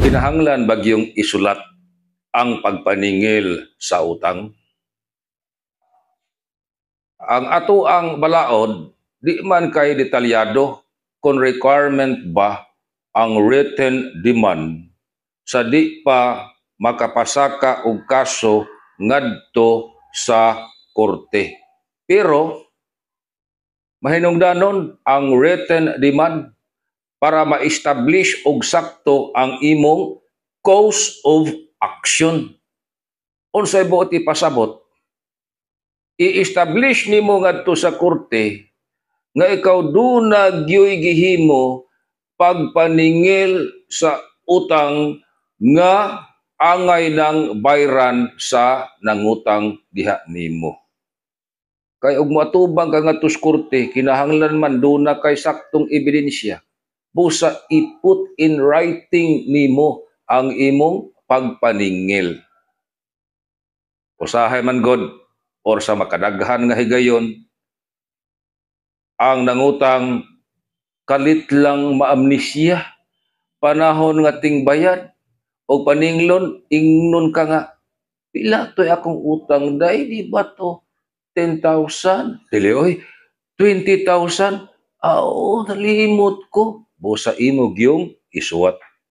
Kinahanglan ba gyung isulat ang pagpaningil sa utang? Ang ato ang balaod, di man kay detalyado kung requirement ba ang written demand sa di pa makapasaka og kaso ngadto sa korte. Pero mahinungdanon ang written demand para ma-establish og sakto ang imong cause of action. Unsay buot ipasabot? I-establish nimo ngadto sa korte nga ikaw duna gyoy gihimo pagpaningil sa utang nga angay ng bayran sa nangutang diha nimo. Kay og moatubang ka ngadto sa korte, kinahanglan man duna kay saktong ebidensya. Busa i-put in writing nimo ang imong pagpaningil. Usahay man god or sa makadaghan nga higayon, ang nangutang kalit lang maamnesia panahon nga tingbayad og paninglon, ingnon ka nga, "Pila to'y akong utang, day? Di ba to 10,000? Dili oy, 20,000. Ah, oo, nalimot ko." Busa imo gyung isuwat.